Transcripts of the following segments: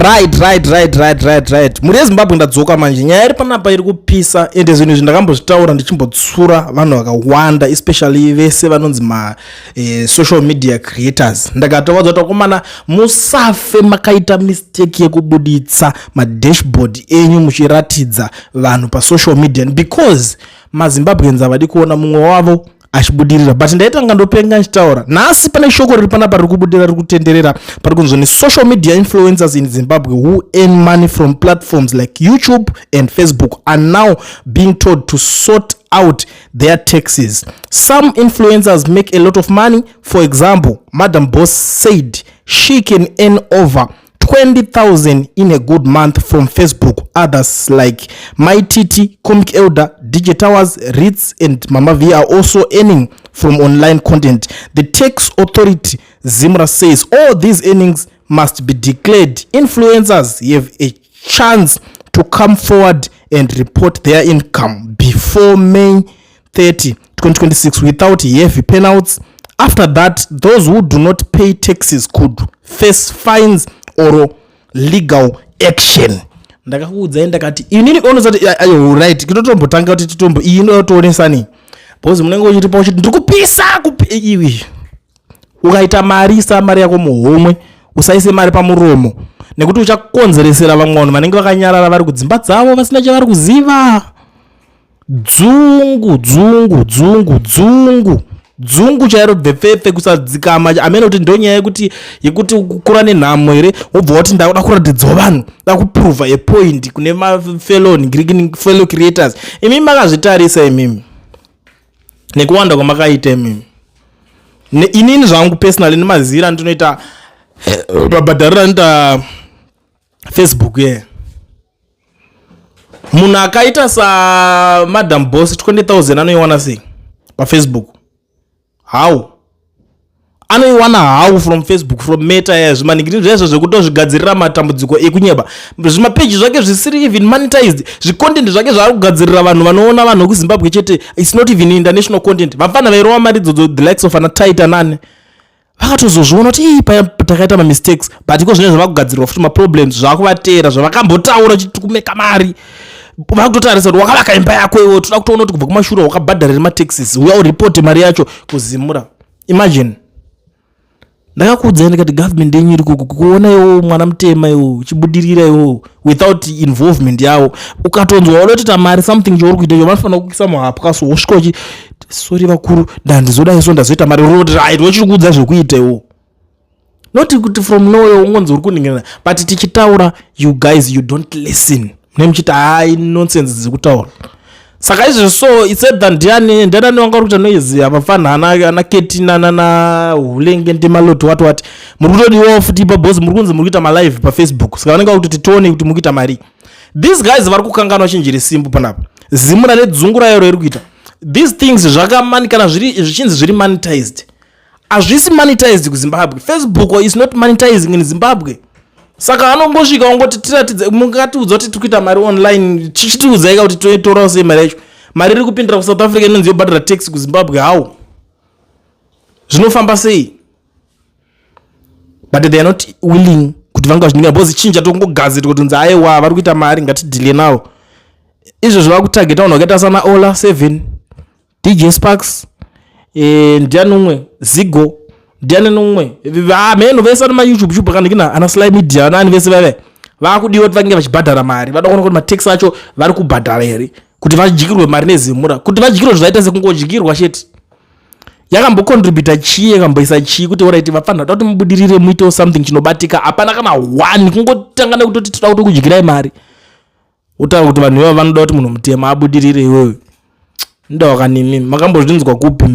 Right. Mhuri yeZimbabwe, ndadzoka manje. Nyaya iri panapa iri kupisa, ende zvinhu izvi ndakambozvitaura ndichimbotsura vanhu vakawanda, especially vese vanonzi ma social media creators. Ndakatovaudza kuti, "Vakomana, musafe makaita mistake yekubuditsa madashboard enyu muchiratidza vanhu pasocial media, because maZimbabweans havadi kuona mumwe wavo achibudirira." But ndaitanga ndopenga ndichitaura. Nhasi pane shoko riri panapa riri kubudira, riri kutenderera, pari kunzi ne-social media influencers in Zimbabwe who earn money from platforms like YouTube and Facebook are now being told to sort out their taxes. Some influencers make a lot of money. For example, Madam Boss said she can earn over 20,000 in a good month from Facebook. Others like Mai Titi, Comic Elder, DJ Towers, Ritz, and Mama V are also earning from online content. The tax authority, ZIMRA, says all these earnings must be declared. Influencers have a chance to come forward and report their income before May 30, 2026 without heavy penalties. After that, those who do not pay taxes could face fines or legal action. Ndakakuudzai, ndakati inini unozati ayo, right, kitotombotanga kuti titombo iyi inotoonesani, because munenge uchitipa uchiti ndiri kupisa iwi. Ukaita mari, isa mari yako muhomwe, usaise mari pamuromo, nekuti uchakonzeresera vamwe vanhu vanenge vakanyarara vari kudzimba dzavo vasina chavari kuziva. Dzungu, dzungu, dzungu, dzungu, dzungu chairo, bvepfepfe, kusadzikama. Amene kuti ndonyaya yekuti kukura nenhamo here, wobva wati ndakuda kuratidzawo vanhu, da kuprova a point kune mafellow fellow creators. Imimi makazvitarisa imimi nekuwanda kwamakaita imimi. Inini zvangu personally, nemazira andinoita, mabhadhariro anoita Facebook ye munhu akaita saMadam Boss, 20,000 anoiwana sei paFacebook? How anoiwana? How? From Facebook, from Meta ya zvimanikiri zvezvo zvekutozvigadzirira matambudziko ekunyeba, zvimapeji zvake zvisiri even monetized, zvicontent zvake zvaari kugadzirira vanhu vanoona, vanhu vekuZimbabwe chete. It's not even international content. Vafana vairova mari idzodzo, the likes of ana Taita nani, vakatozozviona kuti ii, paya takaita mamistakes. But iko zvinenge zvavakugadzirwa futi maproblems zvavakuvateera zvavakambotaura chiti kumeka mari, vakutotarisa kuti wakavaka imba yako iwo, toda kutoona kuti kubva kumashure wakabhadharira mataxes, uya uripote mari yacho kuZIMRA. Imagine, ndakakuudzai ndikati government yenyu iri kuona iwo mwana mutema iwo uchibudirira iwo without involvement yavo. Ukatonzwa wada mari, something chauri kuita icho, vanofanira kukuisa muhapwa, so wosvika uchi, "Sorry vakuru, ndandizodai, so ndazoita mari." Roti right, wachiri kuudza zvekuita iwo, not kuti from nowhere ungonzi uri kuningirana. But tichitaura, you guys, you don't listen, mune muchiti hai, nonsense dzekutaura. Saka izvezvo, so it's either ndiani, ndianani wanga uri kuita noise apa, ana Ketina nana Hulenge Ndemaloti, what what, muri kutodiwawo futi ipa boss. Muri kunzi muri kuita malive paFacebook, saka vanenge vakuti tione kuti muri kuita mari. These guys vari kukanganwa chinjiri simbu panapa. ZIMRA nedzungu rayo rairi kuita, these things zvakamanikana zvichinzi zviri monetized, hazvisi monetized kuZimbabwe. Facebook is not monetizing in Zimbabwe. Saka anongosvika ongoti, "Tiratidze, mungatiudza kuti tiri kuita mari online, tichitiudzai ka kuti toitorawo sei mari yacho?" Mari iri kupindira kuSouth Africa inonzi yobhadhara tax kuZimbabwe. How? Zvinofamba sei? But they are not willing kuti vanga vachiningana, because chinja tongogadzirwa kuti nzi, "Aiwa, vari kuita mari, ngatidhile nawo." Izvo zvava kutageta vanhu vakaita sana Ola 7, DJ Sparks, ndiani umwe, Zigo, ndiani nomwe, mheno vese vane maYouTube tube kanhikina, ana Sly Media, nani vese vave vakudiwa kuti vange vachibhadhara mari. Vada kuona kuti matax acho vari kubhadhara here kuti vadyirwe mari neZIMRA. Kuti vadyirwe zvaita sekungodyirwa chete. Yakambocontributa chii? Yakamboisa chii kuti alright, vafanira da kuti mubudirire, muitewo something chinobatika? Hapana kana one. Kungotanga nekutoti toda kuti kudyirai mari, wotaura kuti vanhu ivava vanoda kuti munhu mutema abudirire. Iwewe ndawakanimi, makambozvinzwa kupi?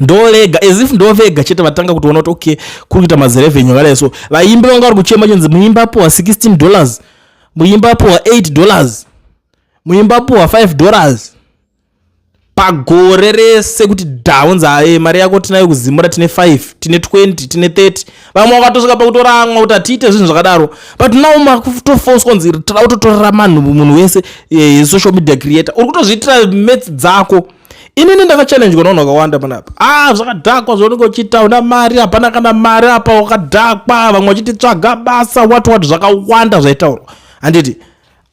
Ndovega, as if ndovega chete vatanga kutoona kuti okay, kuri kuita mazirevenue akadai. So vaimbi vanga vari kuchema chinzi muimbi apuwa $16, muimbi apuwa $8, muimbi apuwa $5 pagore rese, kuti dhaunzi aye mari yako tinayo kuZIMRA, tine 5, tine 20, tine 30. Vamwe vakatosvika pakutoramwa kuti hatiite zvinhu zvakadaro. But now makutofoswa kunzi toda kutotorera manhu, munhu wese social media creator uri kutozviitira maths dzako. Inini ndakachallenjwa navanhu vakawanda panapa. Ah, zvakadhakwa zvaunenge uchiita, una mari, hapana kana mari apa, wakadhakwa. Vamwe vachiti tsvaga basa, what what, zvakawanda zvaitaurwa, handiti?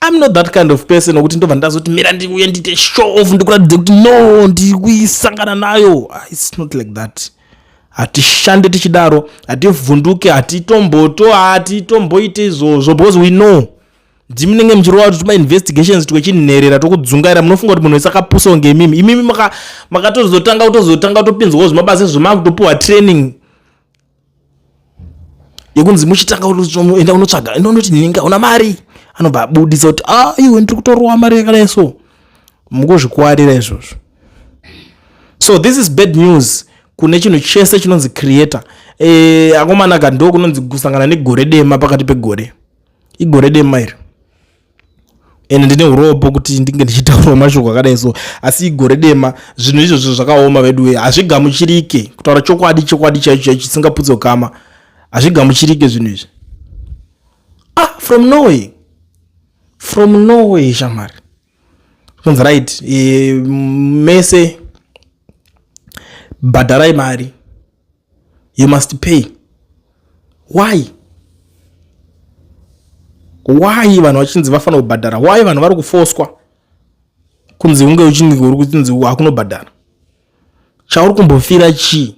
I'm not that kind of person wekuti ndobva ndazoti mira ndiuye ndiite show off, ndikuratidze kuti no, ndiri kuisangana nayo. Ah, it's not like that. Hatishande tichidaro, hativhunduke, hatitomboto, hatitomboite izvozvo, because we know ndimunenge muchirova kuti tumainvestigations twechinherera tokudzungaira. Munofunga kuti munhu wese akapusa kunge imimi. Imimi makatozotanga kutozotanga kutopinzwawo zvimabasa izvo, makutopiwa training yekunzi muchitanga enda unotsvaga, enda unoti ninga una mari, anobva abudisa kuti a ah, iwe ndiri kutorova mari yakadai. So mukuzvikwarira izvozvo. So this is bad news kune chinhu chese chinonzi creator. Akomana ka, ndo kunonzi kusangana negore dema pakati pegore, igore dema iri. Ende ndine urombo kuti ndinge ndichitaurawo mashoko akadai so, asi igore dema. Zvinhu izvozvo zvakaoma veduwe, hazvigamuchirike. Kutaura chokwadi, chokwadi chaicho chaicho chisingaputse ukama, hazvigamuchirike zvinhu izvi. Ah, from Norway, from Norway, shamari, kunzi right, mese bhadharai mari, you must pay. Why vanhu vachinzi vafanira kubhadhara? Why vanhu vari kufoswa kunzi unge uchinge uri kutinzi hakunobhadhara? Chauri kumbofira chii?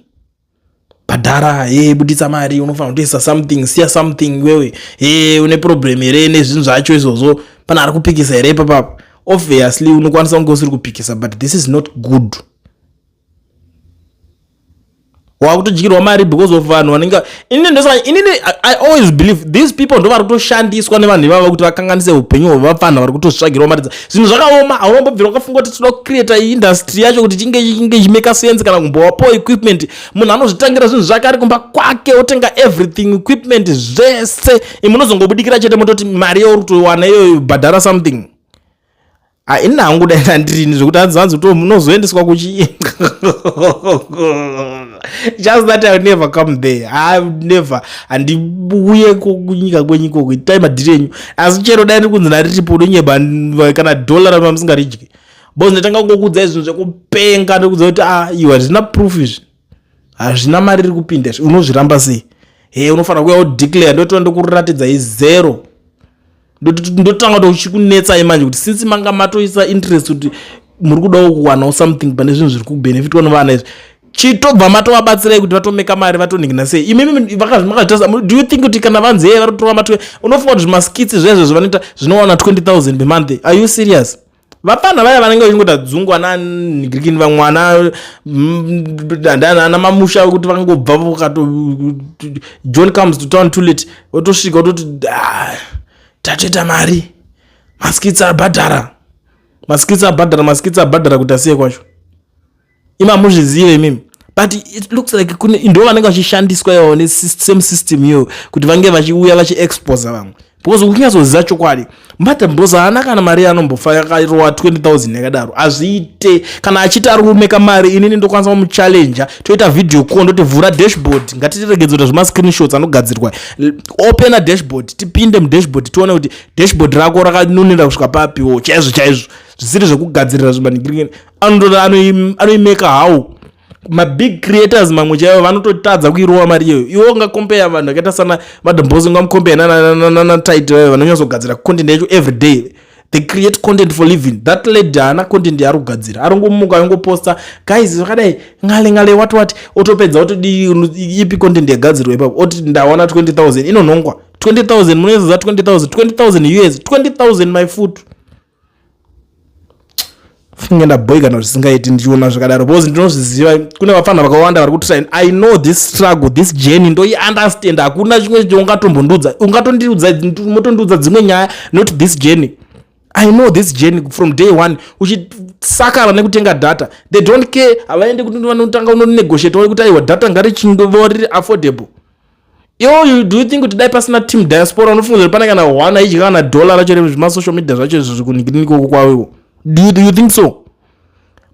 Bhadhara, e buditsa mari, unofanira kutoisa something, siya something wewe. E une problem here nezvinhu zvacho izvozvo? Pane ari kupikisa here ipapapa? Obviously unokwanisa kunge usiri kupikisa, but this is not good. Wakutodyirwa mari because of vanhu vanenge inini. Ndosaka inini I always believe these people ndo vari kutoshandiswa nevanhu ivava kuti vakanganise upenyu hwevapfanha vari kutozvitsvagirwa mari. Zvinhu zvakaoma. Haunombobvira wakafunga kuti tinoda kucreata industry yacho kuti chinge chinge chimake sense, kana kumbowapo equipment. Munhu anozvitangira zvinhu zvake ari kumba kwake, otenga everything, equipment zvese. Imunozongobudikira chete mototi mari yauri kutowana iyoyo, bhadhara something. Ini hangu dai ndandirini zvekuti hanzi hanzi to munozoendeswa kuchi, just that I will never come there. I never, handiuye kunyika kwenyu ikoko. Itai madhiri enyu, asi chero dai ndiri kunzi nariripo, unonyeba kana dhola rama musingaridyi, because ndotanga kungokuudzai zvinhu zvekupenga, ndikuudza kuti a ah, iwe, hazvina proof izvi, hazvina mari iri kupinda izvi, unozviramba sei? He, unofanira kuuya udeclare, ndotora ndokuratidza izero, ndotanga tochikunetsai manje kuti since manga matoisa interest kuti muri kudawo kuwanawo something pane zvinhu zviri kubenefitwa nevana izvi, chitobva matovabatsirai kuti vatomeka mari, vatonhingina sei. Imimi makazvitasa, do you think kuti kana vanzi yeye vari kutora matwe, unofunga kuti zvimaskits zvezvo zvavanoita zvinowana 20 000 per month? Are you serious? Vapana vaya vanenge vachingota dzungu, ana nhingirikini, vamwe ana ana mamusha, kuti vangobva vakato John comes to town too late, otosvika ototi, ah, tatoita mari, maskits abhadhara, maskits abhadhara, maskits abhadhara. Kuti asiye kwacho, imi hamuzvizive imimi, but it looks like kune ndo vanenge vachishandiswa ivo nesame system iyoyo kuti vange vachiuya vachiexposa vamwe, because kunyatsoziva chokwadi, Madam Boss haana kana mari yanombofa yakarowa 20 000 yakadaro. Hazviite. Kana achiti ari kumeka mari, inini ndokwanisa kumuchallenja, toita video call, ndoti vhura dashboard, ngatiregedze kuita zvemascreenshots anogadzirwa. Opena dashboard, tipinde mudashboard, tione kuti dashboard rako rakanunira kusvika papiwo chaizvo chaizvo, zvisiri zvekugadzirira zvimaningirikini. Anotoda anoimeka how? Mabig creators mamwe chaivo vanototadza kuirova mari iyoyo. Iwe ungakompeya vanhu vakaita sana Madam Boss, ungamukompeya nanaTaiti vayo vanonyatsogadzira content yacho every day? They create content for living. That lady haana content yaari kugadzira, aringomuka angoposta, "Guys, zvakadai, ngale ngale, what what," otopedza, otodi ipi content yagadzirwa ipapo? Oti ndawana 20 000, inonhongwa 20 000. Munoziva 20 000, 20 000 US, 20 000 my foot. Funge ndabhoikana zvisingaiti ndichiona zvakadaro, because ndinozviziva kune vafana vakawanda vari kutry. I know this struggle, this journey ndoiunderstand. Hakuna chimwe chaungatombondiudza, ungatondiudza, motondiudza dzimwe nyaya, not this journey. I know this journey from day one, uchisakara nekutenga data. They don't care, havaendi kuti vanotanga unonegotiate kuti aiwa, data ngarichingovo riri affordable. Iwo, do you think kuti dai pasina team diaspora, unofunga kuti pane kana one aidya kana dollar racho rezvemasocial media zvacho izvo zvikuninginikoko kwawewo? Do you think so?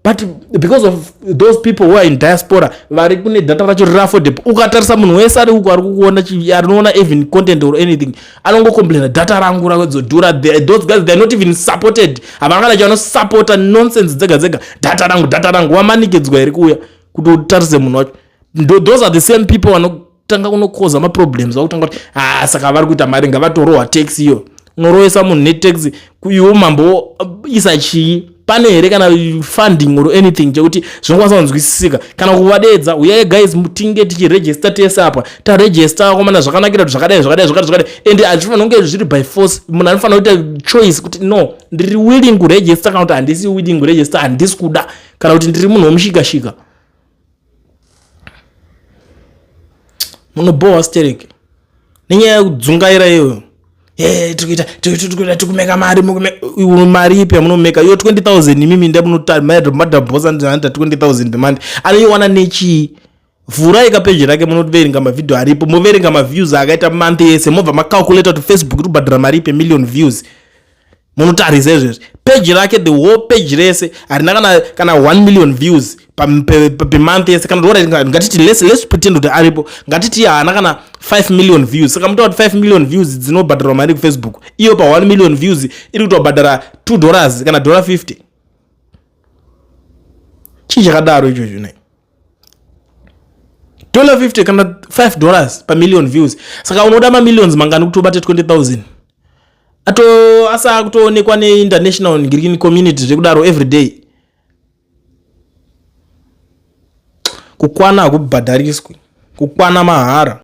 But because of those people who are in diaspora vari kune data racho riri affordable, ukatarisa munhu wese ari uko ari kukuona, arinoona even content or anything, anongocomplaina, "Data rangu rakudzodhura." Those guys, they are not even supported, havana kana chanosupporta, nonsense dzega dzega. "Data rangu, data rangu." Wamanikidzwa here kuuya kuti utarise munhu wacho? Those are the same people vanotanga kunokoza maproblems, vakutanga kuti, "Ah, saka vari kuita mari, ngavatorohwa tax." Iyo unorovesa munhu netax, iwo mambo isa chii? Pane here kana funding or anything chekuti zvinokwanisa kunzwisisika, kana kuvadedza, "Uyai guys, tinge tichiregister tese apa, taregister komana, zvakanakira kuti zvakadai, zvakadai, zvakadai, zvakadai"? And hazvifanira kunge zviri by force. Munhu anofanira kuita choice kuti, "No, ndiri willing kuregister," kana kuti, "Handisi willing kuregister, handisi kuda," kana kuti, "Ndiri munhu wemushikashika." Munobhowa stereki nenyaya yekudzungaira iyoyo. Eh, tikuita, tikuita, tikumeka mari. Mari ipi yamunomeka iyo? 20,000 imimi ndemunomadhabhosa anoita 20,000 per anoiwana nechii? Vhurai kapeji rake, munoverenga mavhidhio aripo, moverenga maviews akaita month yese, mobva macalculata kuti Facebook iri kubhadhara mari ipi million views. Munotarisa izvezvi peji rake, the whole page rese harina kana 1 million views pemonth yese. Kana ora ngatiti, let's pretend kuti aripo, ngatiti haana kana 5 million views. Saka muta kuti 5 million views dzinobhadharwa mari kuFacebook, iyo pa 1 million views iri kutobhadhara $2 kana dollar 50. Chii chakadaro ichocho nai? Dollar 50 kana $5 pamillion views. Saka unoda mamillions mangani kuti ubate 20,000 ato asa kutoonekwa neinternational ngirikini community zvekudaro every day? Kukwana hakubhadhariswi, kukwana mahara.